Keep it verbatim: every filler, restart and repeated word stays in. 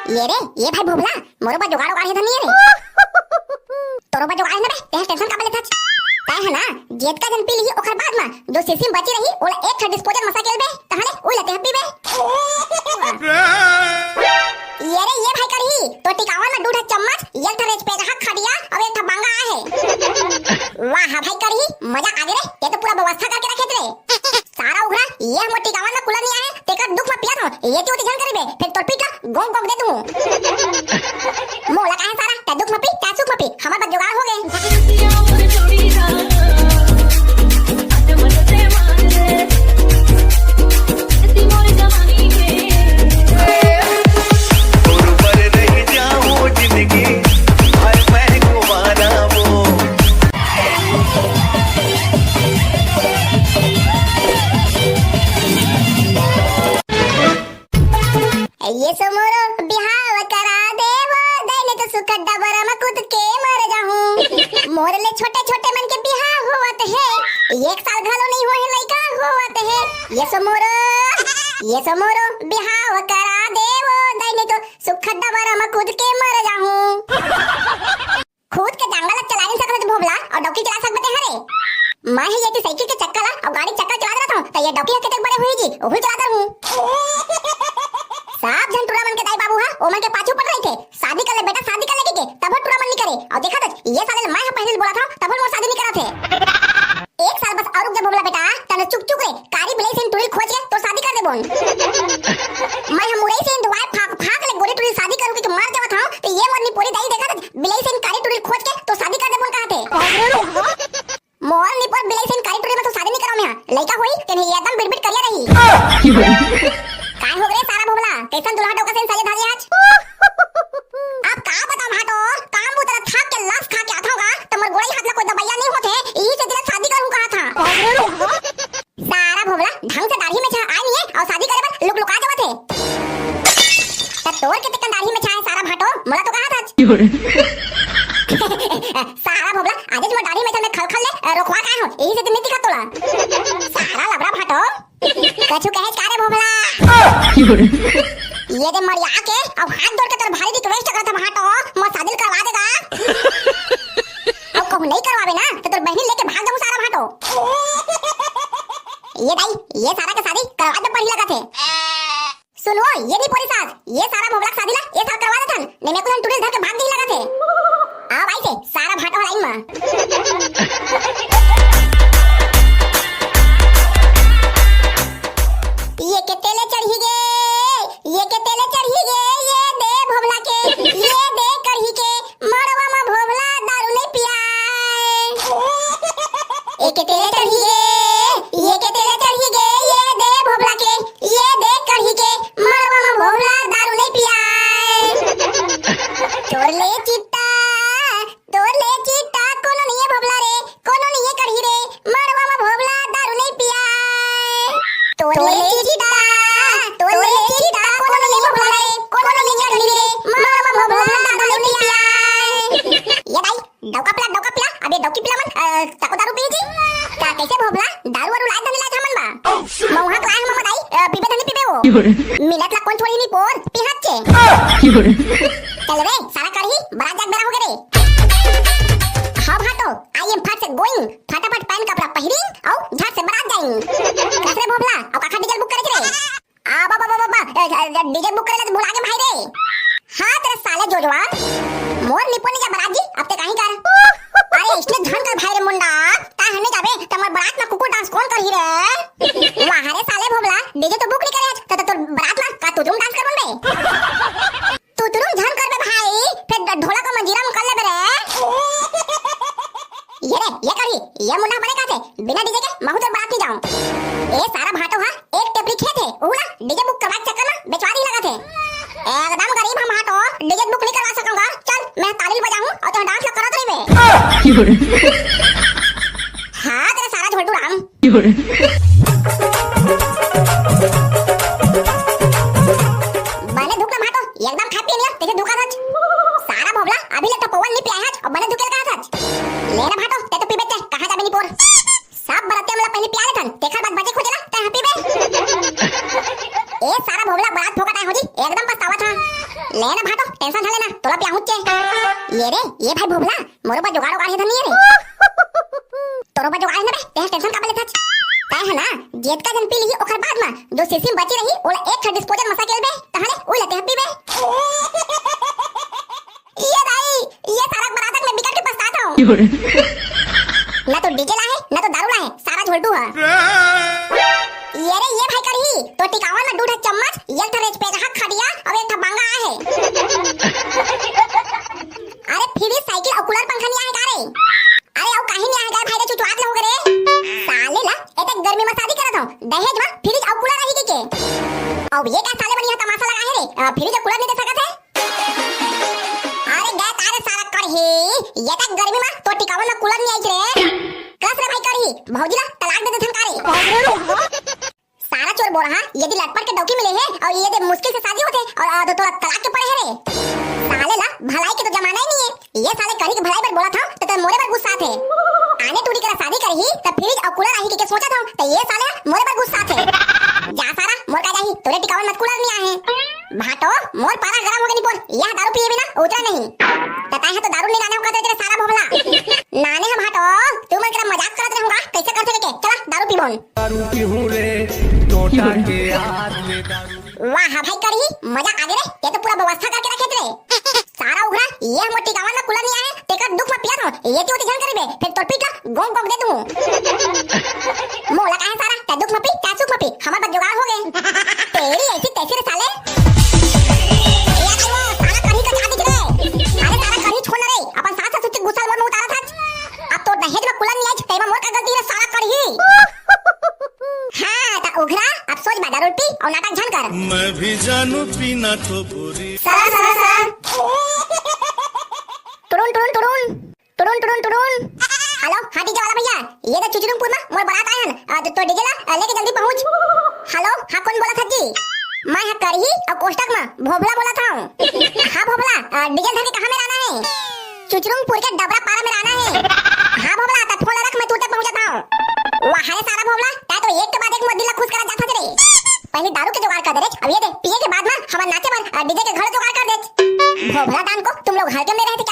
ये रे, ये भाई भोभला, मोरो बर जुगाड़ उगाड़ हे धन नइ हे रे। तोरो बर जुगाड़ हे ना बे, तें टेंशन काबर लेथस? तैं हे ना, जेतका झन पी लिही ओकर बाद म जो शीशी म बची रही, ओला एक ठा डिस्पोजल मसा के बे, तहां ले उही ला तें पीबे। ये रे, ये भाई करही, तोर टिकावन म दू ठा चम्मच, एक ठा रेचपेगहा खटिया अउ एक ठा बांगा आहे। वाह भाई करही, मजा आगे रे, तें तो पूरा व्यवस्था करके रखे रे। सारा उघरा, ये मोर टिकावन म कूलर नइ आहे, तेकर दुख म पियत हंव, एती ओती झन करिबे, फेर तोर पीठ ला गोंग गोंग दे दूं। मोला काहे सारा, तें दुख म पी, तें सुख म पी, हमर बर जुगाड़ होगे। ये सो मोरो बिहाव करा देवो, दई नइ तो सुखा डबर म कूद के मर जाहूं। मोर ले छोटे छोटे मन के बिहाव होवत हे, एक साल घलो नइ होए हे लइका होवत हे। ये सो मोरो, ये सो मोरो बिहाव करा देवो, दई नइ तो सुखा डबर म कूद के मर जाहूं। खुद के जांगर ला चला नइ सकत हे भोभला, अउ डौकी चला सकबे तें हरे? मैं हे ये साइकिल के चक्का ला अउ गाड़ी चक्का चला देत हंव, त ये डौकी ह कतेक बड़े होही जी, ओहू चला देहूं। सब झन टूरा मन के दाई बाबू ह ओमन के पाछू पड़ रहिथे, शादी कर ले बेटा, शादी कर ले कहिके, तभो टूरा मन नइ करे। अउ देखत हस, ये साले ल मैं ह पहिली ले बोलत हंव, तभो मोर शादी नइ करत हे। एक साल बस अउ रुक जा भोभला बेटा, तने चुक चुक रे, कारी बिलई से टूरी ल खोज के तोर शादी कर देबोन। मैं ह मुरई से धोवाए फाक फाक ले गोरी टूरी ल शादी करूं कहिके मर जावत हंव, त ये मोर निपोरी दाई देखत हस, बिलई से कारी टूरी ल खोज के तोर शादी कर देबोन कहत हे। मोर निपोर बिलई से कारी टूरी म तो शादी नइ करंव मैं ह। लइका होही, तेन ह एकदम बिटबिट करिया रही। काय होगे रे सारा भोभला, कइसन दुल्हा डौका से सजे धजे आज? अब का बतावंव भाटो, काम बुता ला थाक के लस खा के आथंव गा, त मोर गोड़ई हाथ ला कोई दबइया नइ होत हे, इही से तेला शादी करहूं कहत हंव। सारा भोभला ढंग से दाढ़ी मेछा आय नइ हे अउ शादी करे बर लुकलुका जावत हे। त तोर कतेकन दाढ़ी मेछा हे सारा भाटो, मोला तो कहत हस। सारा भोभला, आजेच मोर दाढ़ी मेछा में खलखल ले, अ, रोखवा के आय हंव, इही से तो नइ दिखत तोला। सारा लबरा भाटो। कछु कहेच का रे भोभला? ये दे मरिया के, अब हाथ जोड़ के तोर भारी request करत हंव भाटो, मोर शादी ल करवा दे गा। अउ कहूं नइ करवाबे ना, त तोर बहिनी ल लेके भाग जाहूं सारा भाटो। ये दाई, ये सारा के शादी करवा दे बढ़िया लगत हे। सुन ओ, ये निपोरी सास, ये सारा भोभला के शादी ला ये साल करवा देथन, नइ मैं कुछ टूरी ल धर के भाग जाही लगत हे। आ भाई से, सारा भाटो ह लाइन म। ये के तेले चढ़ी गे, ये के तेले चढ़ी गे, ये दे भोभला के, ये दे करही के, मड़वा म भोभला दारू नइ पियाय। ये के तेले चढ़ी गे, ये के तेले चढ़ी गे, ये दे भोभला के, ये दे करही के, मड़वा म भोभला दारू नइ पियाय। तोर ले चिट्टा, तोर ले चिट्टा कोनो नइ हे भोभला रे, कोनो नइ हे करही रे, मड़वा म भोभला दारू नइ पियाय। तोर ले चिट्टा, तोर ले चिट्टा कोनो नइ हे भोभला रे, कोनो नइ हे करही रे, मड़वा म भोभला दारू नइ पियाय। ये दाई, डौका पिला, डौका पिला, अबे डौकी पिला मन, अ, तको दारू पीही जी। का कइसे भोभला, दारू वारू लाय धन लाय हमन बा? मउहा के लाय हमन बा दाई, अ, पीबे धन नइ पीबे ओ। मिलत ला कोन छोड़ही निपोर, पिहत चे। चल रे, सारा करही, बरात जाके बेरा होगे रे। हाँ भाटो, I am फट से going, फटाफट पहन कपड़ा पहिरिंग, अउ झट से बरात जाइंग। कस रे भोभला, अउ काखर डीजल बुक करे रे? आ, बा, बा, बा, बा, बा, ए, ए, डीजे बुक करे ला तो भुला गे भाई रे। हाँ, तेरे साले जोजवा। मोर निपोर नइ जाय बरात जी, अब ते काहीं कर। अरे, इसने झन कर भाई रे मुंडा, ता हने जाबे, त मोर बरात में कुकुर डांस कोन करही रे? वाह रे साले भोभला, डीजे तो बुक नइ करे आज, त, त तोर बरात में का तुतुम डांस करबोन बे? तुतुम झन करबे भाई, फेर ढोलक अउ मंजीरा म कर लेबे रे। ये रे, ये करही, ये मुंडा बने कहथे, बिना डीजे के महूं तोर बरात नइ जांव। ए सारा भाटो हा, एक टेपरी खेत हे, ओहू ला डीजे बुक करवाए के चक्कर म बेचवा दिही लगत हे। एकदम गरीब हंव भाटो, डीजे बुक नइ करवा सकंव गा। चल, मैं ताली बजाहूं अउ तैं डांस ला करत रहिबे। हाँ, तेरे सारा झोलटू राम। बने धुक ना भाटो, एकदम खाय पिये नइ हस, तइसे धुकत हस। सारा भोभला, अभी ले तो पौवा ल नइ पियाय हस, अउ बने धुके ल कहत हस। ले ना भाटो, तैं तो पीबे ते, कहाँ जाबे निपोर? सब बरतिया मन ला पहिली पिया लेथन, तेखर बाद बचे खुचे ला तैं ह पीबे। ए सारा भोभला, बरात फोकट आय हो जी, एकदम पछतावत हंव। ले ना भाटो, tension झन लेना, तोला पियाहूं चे। ये रे, ये भाई भोभला, मोरो बर जुगाड़ उगाड़ हे धन नहीं रे। तोरो बर जुगाड़ हे ना बे, तें tension काबर लेथस? तैं हे ना, जेतका झन पी लिही, ओकर बाद म जो शीशी म बची रही, ओला एक ठन disposal म सकेल बे, तहां ले ओला तें पीबे। ये दाई, ये सारा बरात में बिकट के पछतात हूं। ना तो DJ ला हे, ना तो दारू ला हे, सारा झोलटू ह। ये रे, ये भाई करही, तो टिकावन में दू ठा चम्मच, एक ठा रेचपेगहा खटिया, अउ एक ठा बांगा आहे। अरे, फिर भी साइकिल अउ कूलर पंखा नहीं आहे का रे? अरे, अउ काहे नहीं आहे का भाई रे, चुचुआत ले होगे रे। साले ला, एते गर्मी में शादी करत हूं, दहेज में फ्रिज अउ कूलर रही के। अब ये का साले बनिया तमाशा लगा है रे, अ, फ्रिज अउ कूलर नहीं दे सकत है? अरे गए तारे सारा करही, ये तक गर्मी में तो टिकावन में कूलर नहीं आई रे। कस रे भाई करही, भौजी ला तलाक दे देथन का रे? सारा चोर बोरा हा, ये दे लटपट के डौकी मिले हे अउ ये दे मुश्किल से शादी होथे अउ, अ, तो तोला तलाक के पड़े हे रे। साले ला भलाई के तो जमाना ही नहीं है। ये साले करही के भलाई बर बोलत हंव, त तैं मोरे बर गुस्साथे। आने टूरी करा शादी करही, त फ्रिज अउ कूलर आही के, के सोचत हंव, त ये साले मोरे बर गुस्साथे। जा सारा, मोर का जाही, तोरे टिकावन मत कूलर नहीं आहे। भाटो, मोर पारा गरम होगे निपोर, यह दारू पिए बिना उतरा नहीं। त तैं ह तो दारू नहीं लाने हो कहते तेरे सारा भोभला। नाने ह भाटो, तू मन करा मजाक करत रहूंगा, कैसे करथे के, चला दारू पीबोन। दारू पीहूं रे, टोटा के हाथ में दारू। वाह भाई करही, मजा आगे रे, ये तो पूरा व्यवस्था करके रखे रे। सारा उघरा, ये मोर टिकावन में कूलर नहीं आहे, तेकर दुख में पियत हंव, ये क्यों झन करी बे, फिर तोर पीठ ला गोंग गोंग दे दूं। मोला काहे सारा, तैं दुख में पी, तैं सुख में पी, हमर बर जुगाड़ होगे। तेरी ऐसी तैसी रे साले। ए, अरे वो सारा करही का जाती रे। अरे सारा करही छोड़ ना रे, अपन सास ससुर के गुस्सा मोर में उतारत हस। अब तो दहेज में कूलर नहीं आइस, तेमा मोर का गलती रे सारा करही। हां, त उघरा, अब सोच बा, दारू पी अउ नाटक झन कर। मैं भी जानू पीना तो बुरी। Sir, sir, sir. टुरुन, टुरुन, टुरुन। टुरुन, टुरुन, टुरुन। हेलो, हां, DJ वाला भैया, ये दे चुचुरुंगपुर में मोर बारात आए हन। अ, तो, तो DJ ला, अ, लेके जल्दी पहुंच। हेलो, हां, कोन बोलत हस जी? मैं ह करही अउ कोष्टक में भोभला बोलत हंव। हां, भोभला, अ, DJ धर के कहां में रहना है? चुचुरुंगपुर के डबरा पारा में रहना है। हां भोभला, त फोन रख, मैं तुरते पहुंचत हंव। वाह रे सारा भोभला, तैं तो एक के बाद एक मोर दिल ला खुश करत जात हस रे। पहली दारू के जुगाड़ कर दे रे, अब ये दे पिए के बाद में हमर नाचे बर, अ, DJ के घलो जुगाड़ कर दे। भोभला दान को तुम लोग हल्के में रहते